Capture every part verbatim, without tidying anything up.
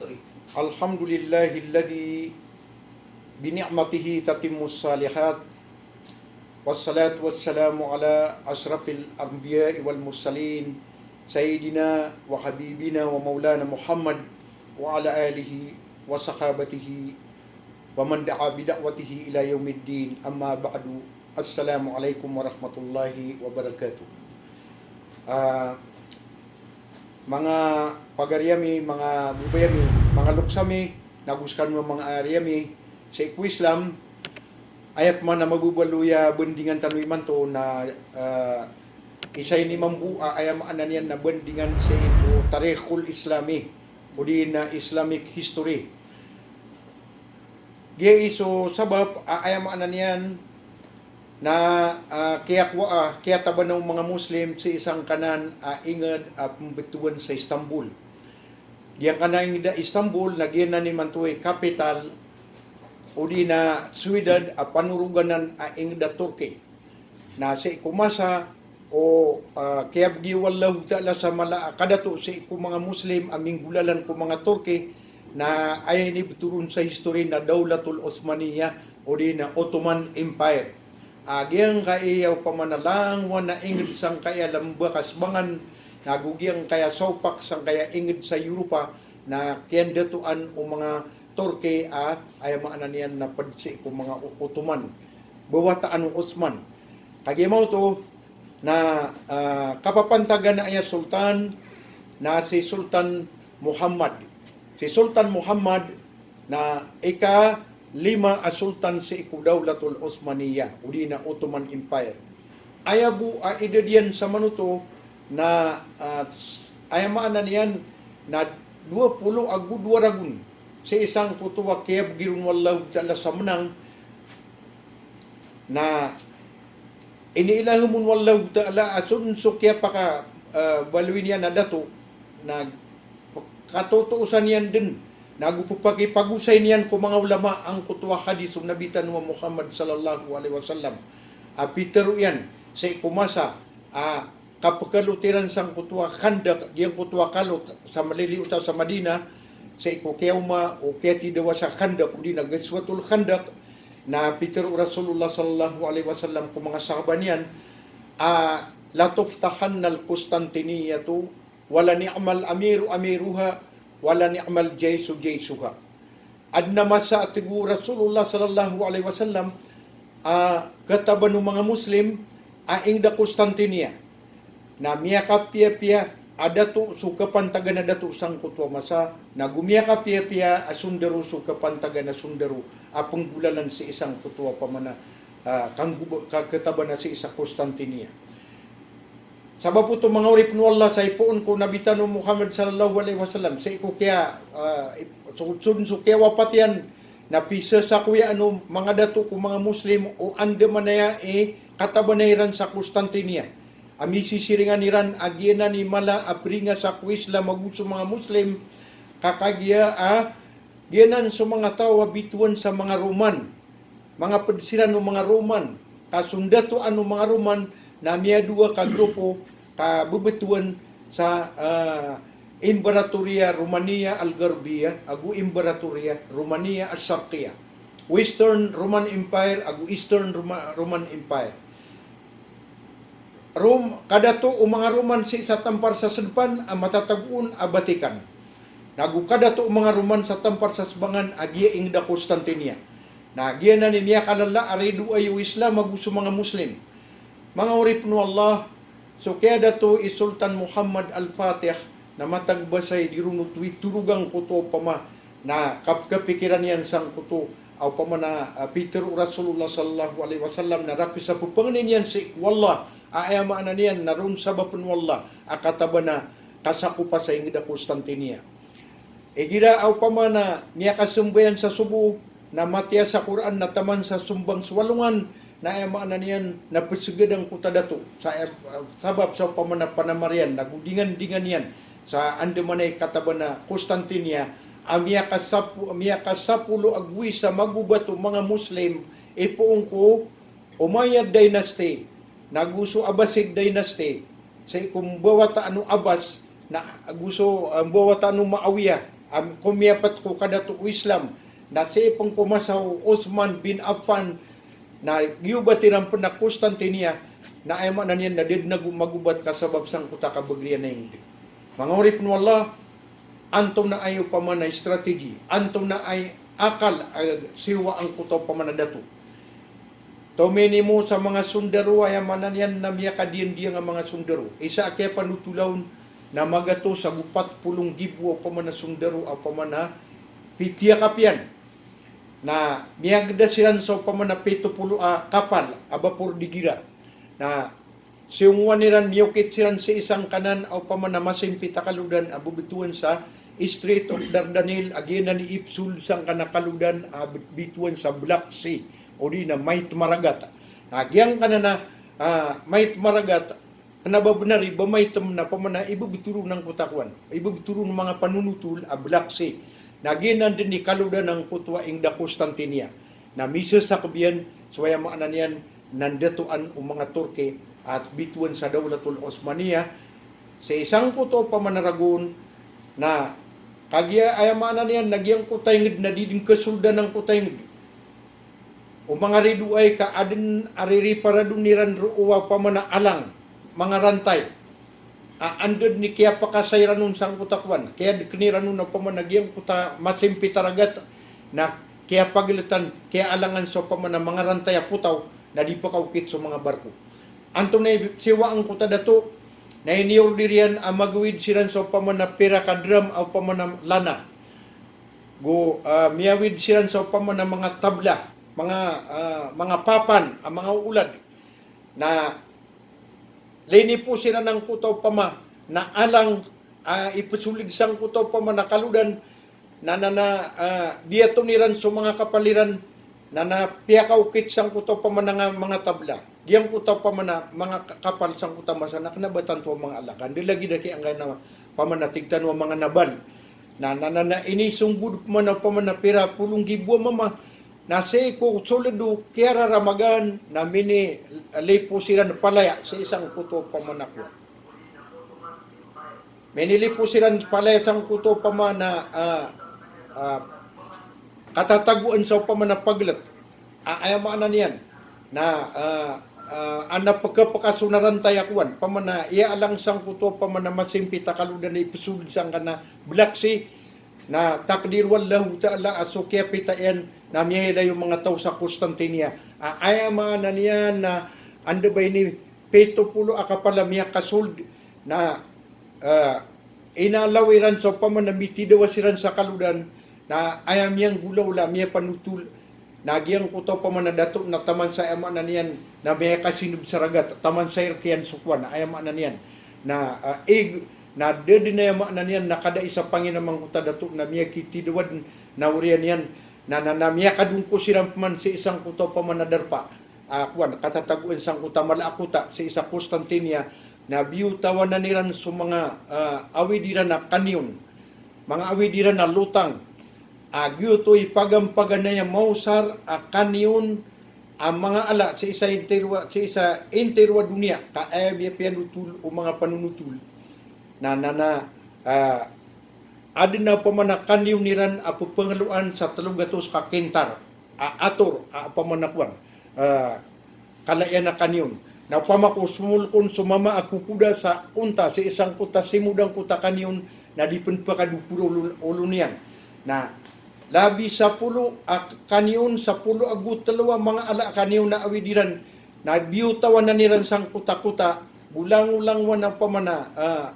الحمد لله الذي بنعمته تتم الصالحات، والصلاة والسلام على أشرف الأنبياء والمرسلين، سيدنا وحبيبنا ومولانا محمد، وعلى آله وصحابته ومن دعا بدعوته إلى يوم الدين. أما بعد. السلام عليكم ورحمة الله وبركاته. Ah, manga pagari ami, manga bobay ami, manga loks ami, nago sekano a manga ari ami sii ko Islam, aya pman a mababaloy a bandingan tano imanto na, ah, isa ini mambo a aya maana niyan na bandingan sii ko tarikhul Islami, odi na Islamic history. Giya i so sabap a aya maana niyan na, ah, kiyakowa, ah, kiyatabana o manga Muslim sii sangkanan a inged a pembetowan sa Istanbul. Giyangkanan a inged a Istanbul na giyanan imanto i kapital odi na siyudad a panoroganan a inged a Turkey. Na sii ko masa o, ah, kiyabgi o Allahu Ta'ala sa mala a kadato sii ko manga Muslim a minggolalan ko manga Turkey, na aya inibetho ron sa history na Dawlatul Uthmaniyah odi na Ottoman Empire. Ah, giyangkaya opama na langowan a inged sangkaya lamba ka Sebangan, nago giyangkaya saopak sangkaya inged sa Europa, na kiyandatoan o manga Turkey a aya maana niyan na ped sii ko manga O-, Ottoman. Bawataan o Osman. Kagiya maoto na, ah, kapapantagan a aya sultan na si Sultan Muhammad. Si Sultan Muhammad na ikalima a sultan sii ko Dawlatul Uthmaniyah, odi na Ottoman Empire. Aya bo a idad iyan samanoto na, ah, s-, aya maana niyan na dowa polo ago dowa ragon sii sangkoto a kiyabgi ron o Allahu Ta'ala sa menang, na iniilham on o Allahu Ta'ala a so, so kiyapaka, ah, baloy niyan a dato, na katotoosan iyan den, nago pepakipagosay niyan ko manga ulama angkoto a hadis o Nabi tano a Muhammad sallallahu alaihi wasallam. A pitero iyan sii ko masa a kapekalot iran sangkoto a Khandaq, giyangkoto a kalot sa maliliyo ta sa Madinah, sii ko kiyaoma o kiyatidawa sa Khandaq, odi na Ghazwatul Khandaq, na pitero o Rasulullah sallallahu alaihi wasallam ko manga sahaba niyan a, "La tuftahanna al-Qustantiniyyatu, wa la ni'mal amiru amiruha, wa la ni'mal jaysu jaysuha." Aden a masa a tig o Rasulullah sallallahu alaihi wasallam a kataban o manga Muslim a inged a Constantinople. Na miyakapiyapiya a dato so kapantagan a dato sangkoto a masa, nago miyakapiyapiya a sondaro so kapantagan a sondaro a penggolalan sii sangkoto a pamana, ah, kanggob-, ka-, kataban a sii sa Constantinople. Sabap oto manga oripen o Allah sa ipoon ko Nabi tano Muhammad sallallahu alaihi wasallam, sii ko kiya, ah, ip-, so, so, so kiyawapat iyan na pisesakoyaan o manga dato ko manga Muslim o andamanaya i katabanay iran sa Constantinople. A misisiringan iran a giyanan i mala a peringa sa ko Islam ago so manga Muslim, ka kagiya a giyanan so manga taw a bitowan sa manga Roman. Manga ped siran o manga Roman, ka sondatoan o manga Roman na miyadowa ka grupo ka bebetowan sa, ah, Imberatoria Romania Al-Gharbiyah ago Imberatoria Romania Al-Sharqiyah. Western Roman Empire ago Eastern Roma-, Roman Empire. Rom-, kadato o manga Roman sii sa tampar sa sedepan a matatago on a Vatican. Nago kadato o manga Roman sa tampar sa sebangan a giya inged a Constantinople. Na giyanan i miyakalala a ridoay o Islam ago so manga Muslim. Manga oripen o Allah, so kiyadato i Sultan Muhammad Al-Fatih na matagbasay di ron oto i torogan koto opama na kap-, kapikiran iyan sangkoto a opama na, ah, pitero o Rasulullah sallallahu alaihi wasallam na rakhs a pepangnin iyan sii ko Allah, a aya maana niyan na ron sabapen o Allah a kataban a kasakopa sa inged a Constantinople. Igira a opama na miyakasambayang sa sobo, na matiya sa Qur'an na taman sa sombang so alongan, na aya maana niyan na pesegadan ko ta dato. Sa, eh, sabap sa opama na panamar iyan, nago dingandingan iyan sa andamanaya i kataban a Constantinople, a miyakasapo-, miyakasapolo ago isa magobat o manga Muslim, ipoon ko Umayyad dynasty, nago so Abbasid dynasty, sii ko mbawataan o Abbas, na ago so, ah, mbawataan o Muawiyah, am, komiyapat ko kadato o Islam, na sii pn ko masa o Uthman bin Affan, na giyobat iran pn a Constantinople, na aya maana niyan na da dn a go-, magobat ka sabap sangkoto a kabagr iyan a ingd. Manga oripn o Allah, antonaa i opama na strategy, antonaa i akal a siyowa angkoto a opama na dato. Tominimo sa manga sondaro, aya maana niyan na miyakadiyandiyang a manga sondaro. Isa a kiyapanotola on na magatos ago pat polo nggibo a opama na sondaro a opama na pithiyakap iyan. Na miyagda siran sa opama na pito polo a kapal a bapor, di gira. Na siyongowan iran, miyokit siran sii sangkanan a opama na masimpit a kalodan a bebetowan sa Strait of Dardanelles, a giyanan i ipsold sangkanan a kalodan a be-, betowan sa Black Sea, odi na Mait Maragat. Na giyangkanan a, ah, Mait Maragat, kna ba bnar i ba maitem na opama na ibebetoro nangkoto a kowan, ibebetoro o manga panonotol a Black Sea. Na giyanan dn i kalodan angkoto a ingd a Constantinople. Na misasakb iyan so aya maana niyan na ndatoan o manga Turki a betowan sa Dawlatul Osmaniyah, sii sangkoto a opama na ragon, na kagiya aya maana niyan na giyangkoto a ingd na di dn kasoldan angkoto a ingd o manga ridoay ka adn a ririparadon iran roo a opama na alang, manga rantay. A, anda dn i kiyapakasay ran on sangkoto a kowan, kiyadkn iran on a opama na giyangkoto a masimpit a ragat, na kiyapagletan, kiyaalangan sa opama na manga rantay a potaw, na di pkaokit so manga barko. Antonaa i siyowa angkoto a dato, na iniorder iyan a magawid siran sa opama na pira ka dram a opama na lana. Go, ah, miyawid siran sa opama na manga tabla, manga, ah, manga papan a manga oolad. Na linipo siran angkoto a opama na alang, ah, ipesolid sangkoto a opama na kalodan, na, na, na, ah, biyaton iran so manga kapal iran, na, na piyakaokit sangkoto a opama na nga-, manga tabla. Giyangkoto a opama na manga ka-, kapal sangkoto a masa na kna ba tanto a manga ala. Ka anda lagid a kiyangkaya na opama na tig tano a manga naval. Na, na, na, na inisonggod opama na, opama na pira polo nggibo a mama. Na sii ko soled o kiyararamagan na minilipo siran palaya sii sangkoto a opama na kowan. Minilipo siran palaya sangkoto a opama na, ah, ah, katatagoan sa opama na paglet. A, aya maana niyan na, ah, ah, ana pekapekaso na rantay a kowan, opama na iyaalang sangkoto a opama na masimpit a kalodan a ipesolid sangkanan a Black Sea, na takdir o Allahu Ta'ala a so kiyapita iyan na miyailay o manga taw sa Constantinople. A, aya maana niyan na anda ba ini pito polo a kapal a miyakasold na, ah, inalaw iran sa opama na mitidawa siran sa kalodan, na aya miyanggolawla, miyapanotol, na giyangkoto a opama na dato na taman sa aya maana niyan na miyakasineb sa ragat, taman sa irk iyan so kowan, aya maana niyan na, ah, ig, na da dn aya maana niyan na kada isa panginam angkoto a dato na miyakitidawa dn na oriyan iyan, na, na, na miyakadongko siran pman sii sangkoto a opama na darpa a kowan, katatagoan sangkoto a mala a kota sii sa Constantinople, na biyotawan iran so manga, ah, awid iran a kanyon, manga awid iran a lotang, a giyoto i pagampaganay a maosar a kanyon a manga ala sii sa intero a, sii sa intero a doniya, ka aya miyapiyanotol o manga panonotol. Na, na, na, ah, adn a opama na kanyon iran a pepengeloan sa telo gatos ka kintar a ator a opama na kowan, ah, kala iyan a kanyon. Na opama ko somolkon so mama a kokoda sa onta sii sangkoto a simod angkoto a kanyon, na di pn pakadopor o olo, olo niyan. Na labi sapolo a kanyon, sapolo ago telo a manga ala a kanyon a awid iran, na biyotawan iran sangkoto a kota, golangolangowan a opama na, ah,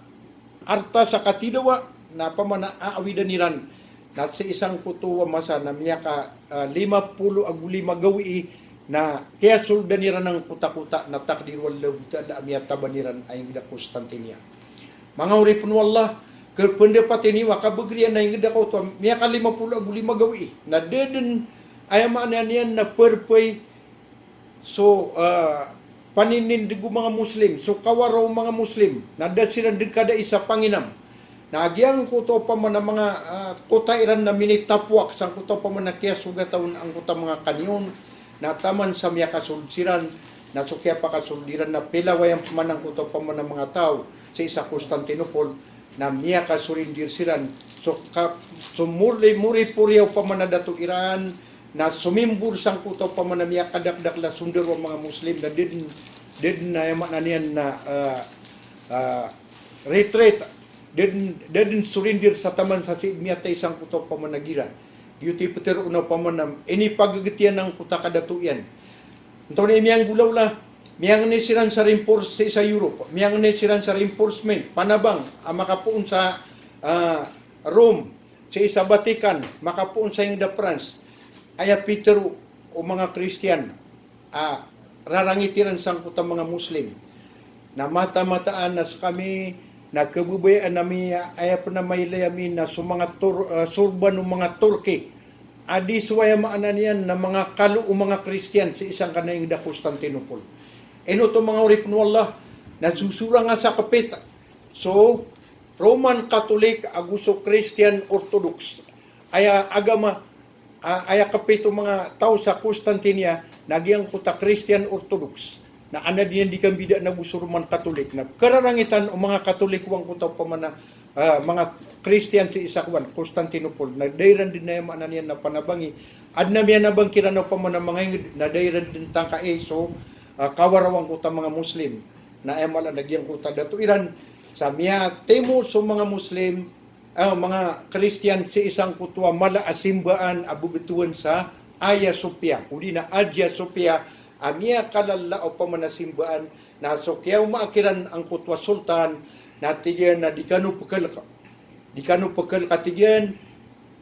arta sa katidawa, na opama na aawidan iran, na sii sangkoto a masa na miyaka, ah, lima polo ago lima gawii, na kiyasoldan iran angkoto a kota, na takdir o Allahu Ta'ala a miyataban iran a ingd a Constantinople. Manga oripn o Allah, kapendapat ini a kabagr iyan a ingd a koto a miyaka lima polo ago lima gawii, na da dn, aya maana niyan na perpay so, ah, paninindg o manga Muslim, so kawara o manga Muslim, na da siran dn kada isa panginam. Na giyangkoto a opama na manga, ah, kota iran na minitapoak sangkoto a opama na kiyasogata on angkoto a manga kanyon, na taman sa miyakasold siran, na so kiyapakasold iran na pilawayan pman angkoto a opama na manga taw sii sa Constantinople, na miyakasorindir siran. So ka, so mori, mori poriyaw pamana dato iran, na somimbor sangkoto pamana miyakadakdakl a sondaro a manga Muslim, na da dn, da dn na aya maana niyan na, ah, ah, retreat, da dn, da dn sorindir sa taman sa sii miyatay sangkoto pamana gira. Giyoto i ptharoon o pamana, inipagagtiyan angkoto a kadato iyan. Antonaa i miyanggolawla, miyangni siran sa reinforce sii sa Europe, miyangni siran sa reinforcement, panabang, a makapoon sa, ah, Rome, sii sa Vatican, makapoon sa ingd a France. Aya pitharo o manga Kristiyan, a rarangit iran sangkoto a manga Muslim. Na mataan-mataan na skami, na kababayaan ami, aya pn a mailay ami na so manga Tur-, ah, sorban o manga Turki a di so aya maana niyan na manga kalo o manga Kristiyan sii sangkanan a ingd a Constantinople. Ino oto manga oripn o Allah, na so sorang a sa kapit, so Roman Catholic ago so Christian Orthodox. Aya agama, a, aya kapit o manga taw sa Constantinople na giyangkoto a Christian Orthodox. Na adn a di niyan di kambidaan ago so Roman Catholic. Na kararangitan o manga Catholic o angkoto pamana, ah, manga Christian sii sa kowan, Constantinople. Na da iran dn, aya maana niyan na panabangi. Adn a miyanabang kiran o pamana manga ingd, na da iran dn tangkai so, ah, kawaraw angkoto manga Muslim. Na aya mala na giyangkoto a dato iran, sa miyatimo so manga Muslim, ah, manga Kristiyan sii sangkoto a mala a simbaan a bebetowan sa Hagia Sophia, odi na Hagia Sophia, a miyakalala o pamana simbaan, na so kiyaoma kiran angkoto a sultan, na tig iyan a di kano pekelek. Di kano pekelek a tig iyan,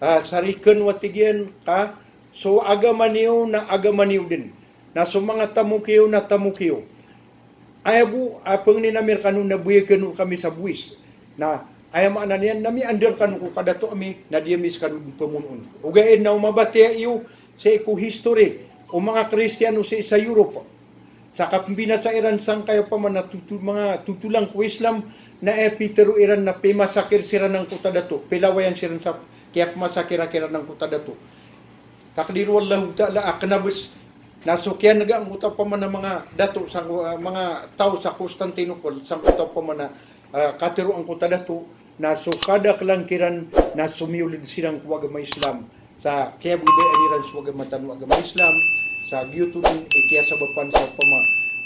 ah, sariken wa tig iyan ka, so agama niyo na agama niyo dn. Na so manga tamok iyo na tamok iyo. Aya bo a pengnin ami rekano na biyag kano rekami sa bowis. Na aya maana niyan na miyaandar kano ko kadato ami na di ami sekano dn pemonoon. Ogaid na o mabatiya iyo sii ko history o manga Kristiyano sii sa Europe, sa kapembinasa iran sangkaya pamana tutu-, manga totolan ko Islam, na aya pitero iran na pimasakir siran angkoto a dato, pilawayan siran sa kiyapmasakir a kiran angkoto a dato. Takdir o Allahu Ta'ala a kena bes na so kiyanega angkoto pamana manga dato sa, ah, manga taw sa Constantinople, sangkoto pamana, ah, katero angkoto a dato, na so kadakelan kiran na somiyoled siran ko agama Islam. Sa kiyababayaan iran so agama tano a agama Islam, sa giyoto dn i kiyasabapan sa pama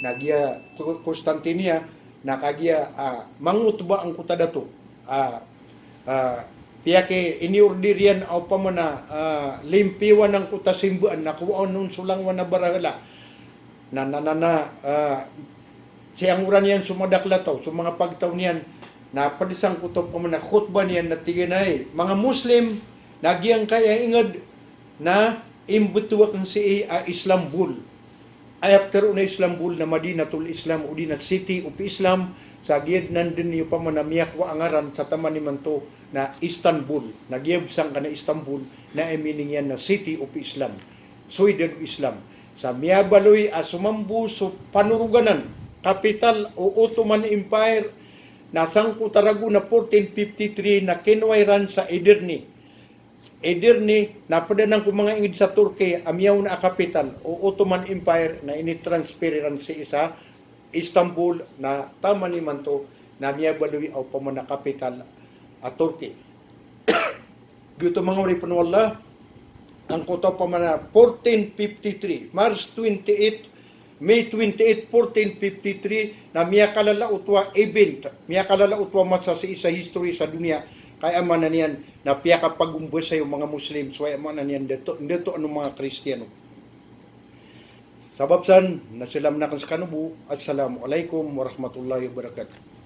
na giya Ko-, Constantinople, na kagiya, ah, mangotba angkoto a dato. Ah, ah, piyaki-, iniorder iyan a opama na, ah, limpiwan angkoto a simbaan na kowaan on so langowan a barahala. Na, na, na, na, ah, siyangoran iyan so madakel a taw, so manga pagtaw niyan, na ped sangkoto opama na khutbah niyan na tig iyan a, hay manga Muslim, na giyangkaya inged na imbetowan sii a Istanbul. Aya petero na Istanbul na Madinatul Islam, odi na City of Islam, sa giya dn den iyo pamana miyakowa a ngaran sa taman imanto na Istanbul. Na giya bes angkana Istanbul, na aya meaning iyan na City of Islam. Soy dad o Islam. Sa miyabaloy a somambo so panoroganan, kapital o Ottoman Empire, na sangkoto a ragon a fourteen fifty-three na kinowa iran sa Edirne. Edirne, na ped anan ko manga inged sa Turkey a miyaona a kapital o Ottoman Empire, na initransfer iran sii sa Istanbul, na taman imanto na miyabaloy a opama na kapital a Turkey. Giyoto manga oripen o Allah, angkoto opama na fourteen fifty-three, March twenty-eight, May twenty-eight, fourteen fifty-three, na miyakalala oto a event, miyakalala oto a masa sii sa history sa doniya, ka aya maana niyan na piyakapagombasay o manga Muslim, so aya maana niyan dato, dato ano manga Kristiyano. Sabap san, na salam aken sekano bo, Assalamu alaikum warahmatullahi wabarakatuh.